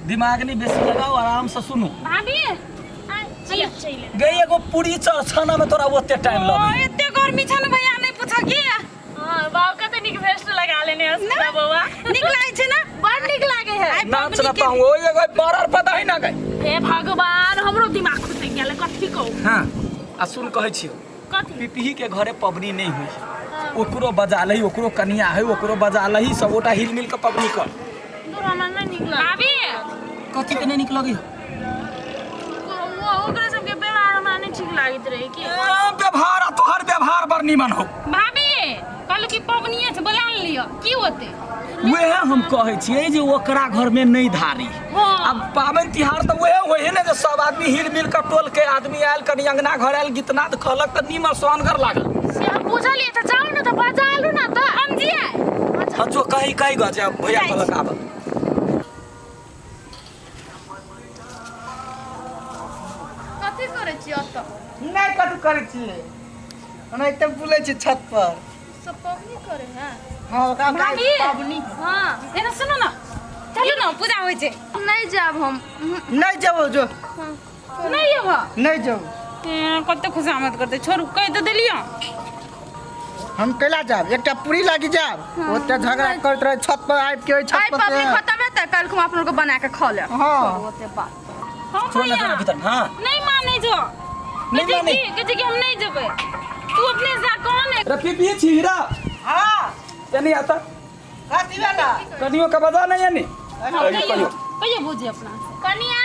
दिमाग नहीं बेसी लगाओ आराम से सुनू। भाभी चल चल। गई एगो पूरी चरछाना में तोरा ओते टाइम ओ लगे। एते गर्मी छ न भैया, नहीं पूछ की। हां, बाप का त नीक भेस्ट लगा लेने हस बौआ। नीक लागै छै ना? बड़ नीक लागे है। आइ नाच पबनी ना के पाऊँ ओ एगो बरर पता ही ना गई। हे भगवान, हमरो दिमाग खुसि गेल, कथी कहू। हाँ आ सुन, कहै छियौ। कथी? पिपही के घरे पबनी नहीं हुई, ओकरो बजा लही, ओकरो कनिया है, ओकरो बजा लही, सब गोटा हिल मिल के पबनी कर। दूर, हमरा नहीं नीक लागे। भाभी। कथी के नहीं नीक लगी? ओकरा सबके व्यवहार हमरा नहीं ठीक लागैत रहे की। ए, व्यवहार आ तोहर व्यवहार बड़ नीमन हो। भाभी, कहलु कि पबनीए छै, बोला लियो की होते। वएह हम कहै छियै जे ओकरा घर में नहीं धारी। हाँ। अब पाबनि तिहार तऽ वएह होइ है ने जे सब आदमी हिल मिल के टोल के आदमी आयल, कनि अंगना घर आयल, गीतनाद कहलक तऽ नीमन सोहनगर लागल। से हम बुझलियै, तऽ जाउ ने तऽ बजा लू ने तऽ। हम जियै। हाँ, जो कही कही गो जे भैया कहलक आब। कथी करै छी ओतऽ? नहि कथी करै छियै, ओनाहिते बुलै छी छत पर। सब पबनी करे है? हाँ, ओकरा भाभी। पबनी। हाँ। एना सुनू ने, चलू ने, पूजा होइ छै। नहीं जाब हम। नहीं जेबो जो। नहीं जेबो? नहीं जेबो। ए, कते खुशामद करते, छोड़ू, कहि तऽ देलियो। हम कैला जाब? एकटा पूरी लागि जाब, ओते झगड़ा करैत रहे छत पर आबि के ओहि छत आइ पर पबनी से। खत्म हेतै, काल्हि हम अपनो के बना के खा लेब। हाँ। ओते बात। हाँ। छोड़ ना। भैया। जाना भीतर। हाँ। नहीं माने जो। नहीं कहै माने। की, कहै कि हम नहीं जेबै, तू अपने जा, कौन है रे पिपही छिहरा। हाँ। एनी आता। कथी भेला? कनियो के बजा नहीं एनी। कहियो, कहियो। कहियो भौजी अपना से। कनिया।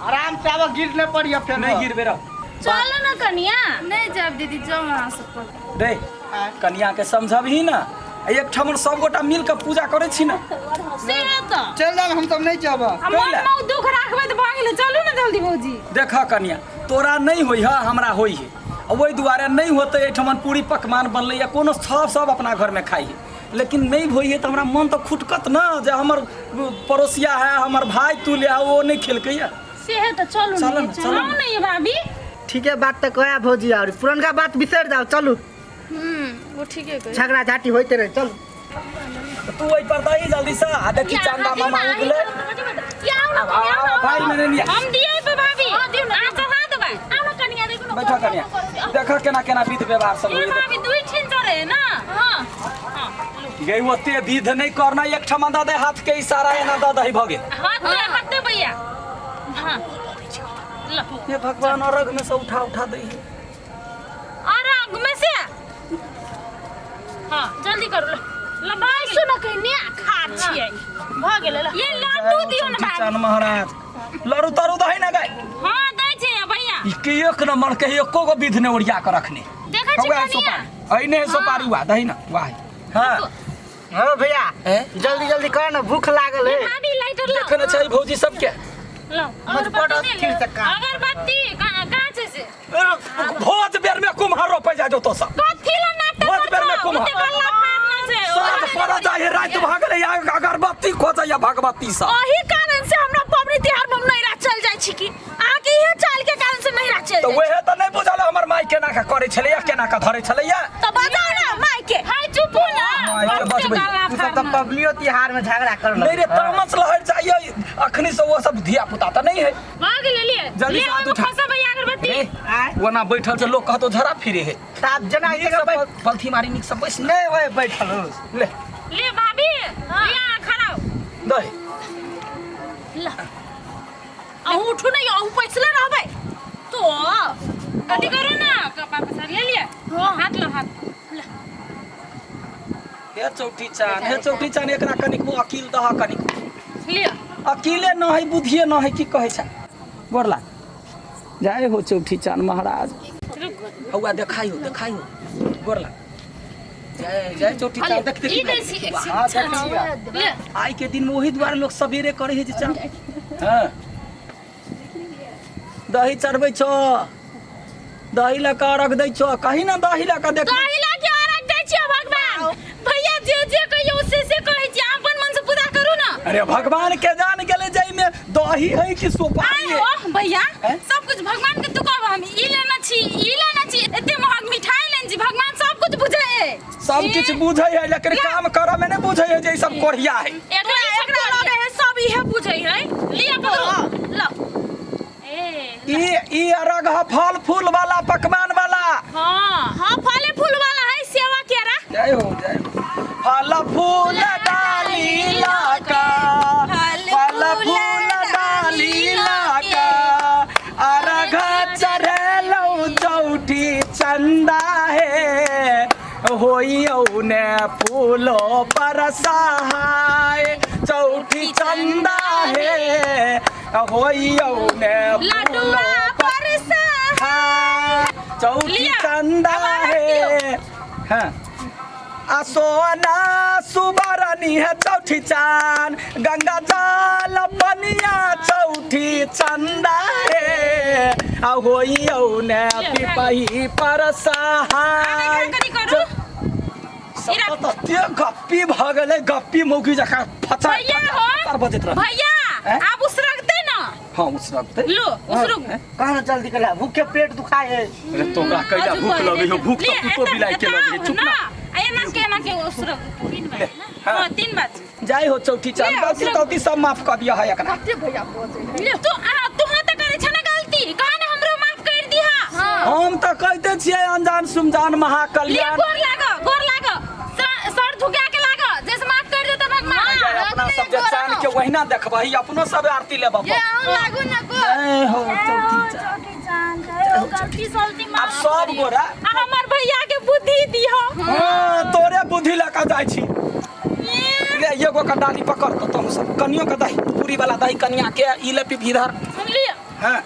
आराम से आब, गिर नहीं पड़ी फेर। नहीं गिरबे रह। चलो ना कनिया। नहीं जाब दीदी, जाओ अहाँ सब पर। रे कनिया के समझबही ना, एक ठमन सब गोटा मिल के पूजा करै छी ना। से तऽ चल जाब, हम सब नहीं जाब। आ मन में दुख राखबै तऽ भऽ गेलै। चलू ने जल्दी भौजी। देख कनिया, तोरा नहीं होई है, हमरा होई है। आ ओहि दुआरे नहीं होते एहिठमन पूरी पकवान बनलै या कोनो, सब सब अपना घर में खाइ है, लेकिन नहीं होई है तऽ हमरा मन तऽ खुटकत ना जे हमर पड़ोसिया है, हमर भाई तुल्य है, वो नहीं खेलकै है। से है तऽ चलू। चलो ने। ना, चलो। हम नहीं भाभी। ठीक है, बात तऽ कया भौजी, और पुरनका बात बिसरि जाओ, चलू। वो ठीके कहे। झगड़ा झाटी होते रहे, चलू। तऽ तू ओहि पर दही जल्दी से आ देखी चंदा मामा उगले। आउ ना, आ, भाई मैंने नहीं। हम दिए पे भाभी। हाँ, दियौ ना। अहाँ चढ़ा देबै। आउ ना कनिया, देखू ना। बैठो कनिया, देख केना केना विध व्यवहार सब ए होई। भाभी, दुई ठिन चढ़े ना? हाँ। गई ओते विध नहीं करना, एक ठमा दऽ दे, हाथ के इशारा एना दऽ दही, भऽ गेल। हाथ दे, हाथ दे भैया। हाँ, ल। हे भगवान, अरघ में से उठा उठा दै है। अरग में से। हाँ, जल्दी करू, ल। ल। भाई सुन, कहने खा छियै, भऽ गेलै, ल। ये लड्डू दियौ ने भाभी। चान महाराज, लड़ू तरू दही ना गई? हाँ, दै छै भैया। ई के एक नंबर के एको गो विध ने ओरिया के रखने। देखै छी हौआ है कनिया। सोपारी, ऐने है सोपारी, हुआ दही ना वाह हाँ। हाँ भैया। ए? जल्दी जल्दी कर ना, भूख लागल है। भाभी, लाइटर लाओ। देखने छै भौजी सबके। लाओ। मत पड़ स्थिर से काम। अगरबत्ती कहाँ कहाँ छै से? भोज बेर में कुम्हार रोपे जाय जो तो सब। कथी ला नाटक? भोज बेर में कुम्हार। ओते गल्ला फाड़ना छै। साँझ पड़ जाय है, राति भऽ गेलै, या अगरबत्ती खोजै या भगवती सब। ओही कारण से हमरा पबनी तिहार में हम नैहरा चल जाइ छी की अहाँके इहे चाल के कारण से नैहरा चल तऽ जाइ छी। वएह तऽ नहि बुझल हमर माय केना के करै छलैया, केना के धरै छलैया। तऽ बजाउ ने माय के। हाय, चुपू ना। माय के बहुते बजबै। गल्ला तू सब तऽ फाड़ना। पबनियो तिहार में झगड़ा कर। नहीं रे, तामस लहर जाइए अखनी से, वो सब धिया पुता तऽ नहीं है। भऽ गेलै, लिए। जल्दी ले से हाथ ओहिमे उठा। फंसा भैया अगरबत्ती। रे, आँय? ओना बैठल छै लोक कहतो झरा फिरे है। ताब जेना नीक से पलथी मारी, नीक से बैस ने। नहीं ओए बैठल हो। ले। ले भाभी, ले अहाँ खड़ा हो। दही। ल, अहूँ उठू ने, अहूँ पैसले रहबै तो। कथी करू ना, कपड़ा पसार ले लिया। हाथ लो, हाथ। हे चौठी चान, हे चौठी चान, एकरा कनिकबो अकील दह कनिक। लिअ। अकीले न है, बुद्धिए न है, की कहै छै। गोर लाग जाय हो चौठी चान महाराज। हौआ देखाइयो, देखाइयो। गोर लाग जय जय चौठी चान। देख देख। ई दै छी, एक हाँ, देख छियै। ले। आइ के दिन में वही दुआरे लोग सवेरे करे है जे चान। हाँ, दही चढ़बै छौ, दही लऽ कऽ अर्घ दै छौ, कही ना दही लऽ कऽ देख। दही ला के अर्घ दै छियै भगवान। भैया, जे जे कहियो से से कहै छी, अहाँ अपन मन से पूजा करू ना। अरे भगवान के जान गेलै जाहिमे दही है कि सुपारी आइ है। हो भैया। हैं? सब कुछ भगवान के तू कहब, हम ई लेना छी, ई लेना छी, एते महग मिठाई लेने छी, भगवान सब कुछ बुझै है। सब किछु बुझै है, लेकिन काम करऽ में नहि बुझै है जे ई सब कोढ़िया है। एकरा एकरा लगे है सब इहे बुझै है। लिअ। कह फल फूल वाला पकवान वाला। हाँ हाँ, फले फूल वाला है सेवा केरा। जय हो जय हो। फल फूल डाली लाका, फल फूल डाली लाका, अर्घ चढ़ेलौ चौठी चंदा हे, होइयौ ने फूलो पर सहाय, चौठी चंदा हे, होइयौ ने लडुआ पर हाँ, चौठी लिया, चंदा अब हे। हाँ। आ सोना सुबरनी है चौठी चांद, गंगा जल पनिया चौठी चंदा हे, आ होइयौ ने पिपही पर आब सहाय। एकरा कनि करू। सब तऽ एते गप्पी भऽ गेलै, गप्पी मौगी जकाँ फचर भैया हो। फचर बजैत रहै। भैया हैं? आब उसरगतै न। हाँ उसरगतै। लो उसरगू। हैं? कहाँ जल्दी कला, भूख के पेट दुखाए है। अरे तोरा कैला अजू भूख पहिले लगै हो, भूख तऽ ले, कुत्तो एतऽ- बिलाइ के एतऽ लगै है, आउ चुप न। ना। आ एना के एना के उसरगू। तीन बार ले, ना? हाँ। हाँ, तीन बार। जय हो चौठी चांद, ले, गलती उसरगू। तलती सब माफ कऽ दिअ है एकरा। कते भैया बजै है। ले, तू आ तू तऽ करै छ ना गलती, कहा ने हमरो माफ कर दिहा। हम तऽ कहिते छियै अनजान सुमजान ले महाकल्याण। गोर लाग, गोर लाग, सर झुका के लाग, जैसे माफ कर देता भगवान। अपना सब जे चांद के वहिना देखबही, अपनो सब आरती लेबऽ। ये अहूँ लागू ना गोर। जय हो चौठी चांद। चौठी चांद, जय हो, गलती सलती माफ आब सब करियो। गोरा आ हमर भैया के बुद्धि दिहो। हाँ, तोरे बुद्धि लऽ कऽ जाइ छी। ले एगो के डाली पकड़ तऽ तुम सब कनियो के दही, पूरी वाला दही कनिया के, ई ले पी इधर। सुनलियो? हाँ,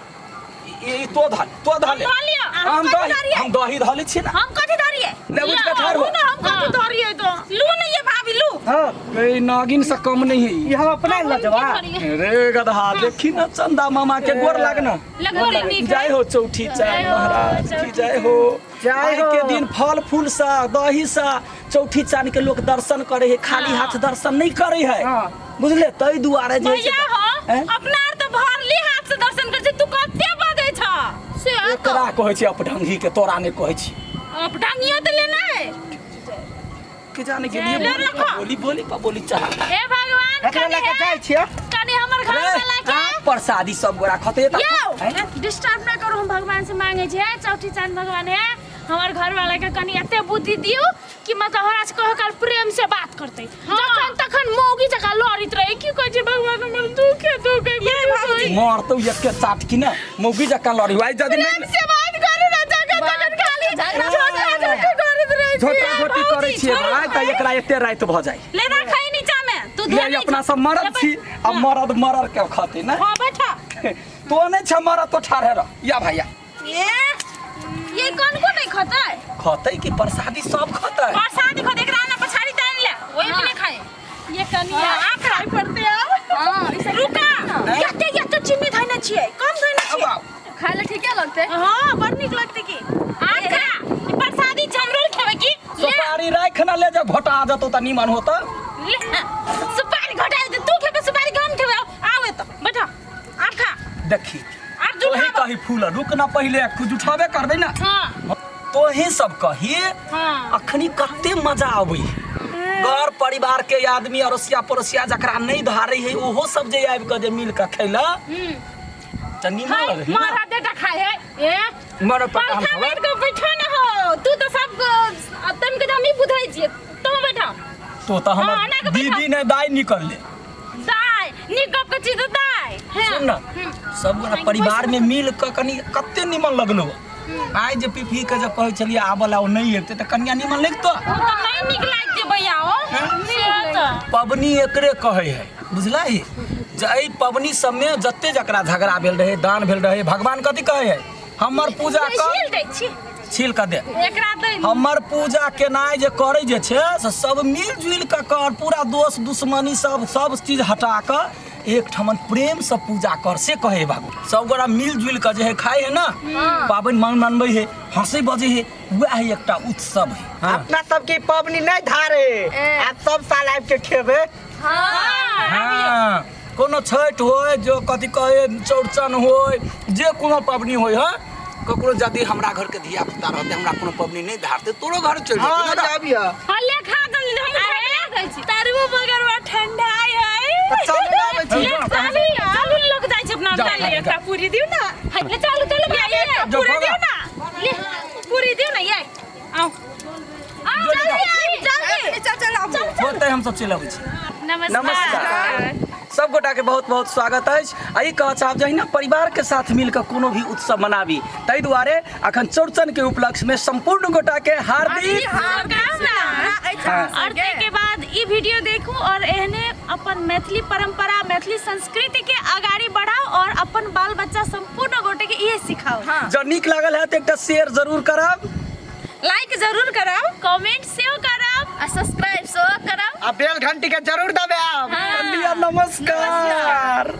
ई तो धल, तो धले। धऽ लिअ। हम दही, हम दही धले छी ना। हम कथी धरिए? ले उठ के ठाढ़ हो। हम कथी धरिए तो? लू नहीं ये भाभी लू। हाँ। ए नागिन से कम नहीं है ई हम अपना लजवा। रे गधा, देखी ना चंदा मामा के गोर लागना। लगोरी नीक जय हो चौठी चांद महाराज की जय हो। जय आइ हो। के दिन फल फूल से दही से चौठी चांद के लोग दर्शन करे है, खाली हाथ दर्शन नहीं करे है। हाँ। बुझले, तै दुआरे जे भैया हो, हैं? अपना आर तऽ भरली हाथ से दर्शन करै छै, तू कते बजै छ? से तो एकरा कहै छै अपढंगी के, तोरा नहीं कहै छी। अब टांगियो तऽ लेना है। के जाने के लिए ले बोली रखो। बोली बोली पर बोली चाह। हे भगवान, एकरा कनि लके हे, जाइ छियै। कनि हमर घर वाला के प्रसादी सब गोरा खते त यौ डिस्टर्ब नहि करू, हम भगवान से मांगे छी, हे चौठी चांद भगवान, हे हमर घर वाला के कनि एते बुद्धि दियौ कि मतलब हमरा से कहो काल प्रेम से बात करते। जखन तखन मौगी जकाँ लड़ैत रहे, की कहै छै भगवान हमर दुख है, दुख है, कुछ होई। मरतौ एके चाट की ना मौगी जकाँ लड़ी आई जदि प्रेम नहीं से बात करू ना, जखन तखन खाली झगड़ा झोटा झोटी करैत रहै छी। झोटा झोटी करै छियै भाइ तऽ एकरा एते राति भऽ जाइ। ले राखै नीचा में तू ले ध्यान अपना सब मरद छी, आ मरद मरद के खते ना। हां बैठा। तो नहीं छ मरद तो ठाढ़े रह या भैया। ए ये कोन कोन नहीं खतै? खतै कि प्रसादी सब खतै। प्रसादी खतै, एकरा ना पछाड़ी तान ले, ओही में नहीं खाए। ये कनि आ खाइ पड़ते अब। हाँ, ई सब रुका, यते यते चीनी धइने छियै, कम धइने आउ छियै। आउ। खाय ले ठीके लगतै। हाँ, बड़ नीक लगतै की। आ खा, ई प्रसादी छै, हमरो खेबै की? ले। सुपारी राख ना, ले जा घोटा जतो त निमन होत। ले, सुपारी घोटा दे, तू खेबै सुपारी, हम खेबै। आउ एतऽ बैठा, आ खा। देखी आब तोही जुठाबऽ। कही फूल रुक ना, पहिले जुठाबे करबै ना। हाँ। तोही सब कही हाँ। अखनी कते मजा आबै। घर परिवार के आदमी अड़ोसिया पड़ोसिया जकरा नहीं धारे है ओहो सब जे आबि के जे मिल के खैला त निमन हाय, लगै है ना। मारा देटा खाए है। ए मर पता हम पंखा खबै। मारि के बैठो न हो, तू तऽ सब तम के तऽ हमही बुझै छियै, तू बैठा। तो त हाँ, हमर एना के बैठा। दीदी ने दाई निकलले। दाय नीक गप के चीज दाय। सुन ना, सब गोरा परिवार में मिल के कनी कते निमन लगलो। आइ जे पीपी के जे कहै छलियै आबऽ ला ओ नहीं अबितै तऽ कनिया निमन लगितो। ओ तऽ नहीं नीक लागतै भैया ओ। से तऽ पबनी एकरे कहै है, बुझलही? जे एहि पबनी सबमे जते जकरा झगड़ा भेल रहै, दान भेल रहै, भगवान कथी कहै है? हमर पूजा कर, छील दै छी, छील कऽ दे। एकरा दै। हमर पूजा केनाइ जे करै जे छै से सब मिल जुलि कऽ कर, पूरा दोष दुश्मनी सब सब चीज हटा कऽ एक ठमन प्रेम से पूजा कर, से कहै है बाबू। सब गोरा मिल जुलि कऽ जे है खाइ है ना, पाबनि मन मनबै है, हंसै बजै है, वएह है एकटा उत्सव है। हाँ। अपना सबके पबनी नहीं धारे, आप सब साल आबि के खेबे। हाँ, कोनो छठि होय, जो कथी कहे चौड़चन होय, जे कोनो पबनी होय है, ककरो यदि हमरा घर के धिया पुता रहते हमरा कोनो पबनी नहीं धारते, तोरो घर चलि हाँ, जेतै ना। जाबिया। हाँ, ले खा जल्दी, हम खाए दै छी। तारू बगरवा ठंडा है। तऽ चलू आबै छी। ले चलू, चलू लोग जाइ छै अपना। जा। ले एकटा पूरी दिउ ना। ले चलू चलू ये एकटा जो पूरी भगा। दिउ ना। ले पूरी दिउ ना ये। आओ जो ले जाओ। जल्दी चल चल आबू। होतै हम सब चलि अबै छी। नमस्कार। नमस्कार, सब गोटा के बहुत बहुत स्वागत अछि। आ ई कहऽ चाहब जहिना परिवार के साथ मिल कऽ कोनो भी उत्सव मनाबी, ताहि दुआरे अखन चौड़चन के उपलक्ष्य में संपूर्ण गोटा के हार्दिक शुभकामना। हाँ। और ताहिके बाद ई वीडियो देखू और एहने अपन मैथिली परंपरा मैथिली संस्कृति के अगाड़ी बढ़ाओ और अपन बाल बच्चा संपूर्ण गोटे के इहे सिखाओ। जँ नीक लागल है तऽ एकटा शेयर जरूर करब, लाइक जरूर करब, कमेंट सेहो करब आ सब्सक्राइब सेहो करब आ बेल घंटी के जरूर दबायब। लिअ, नमस्कार।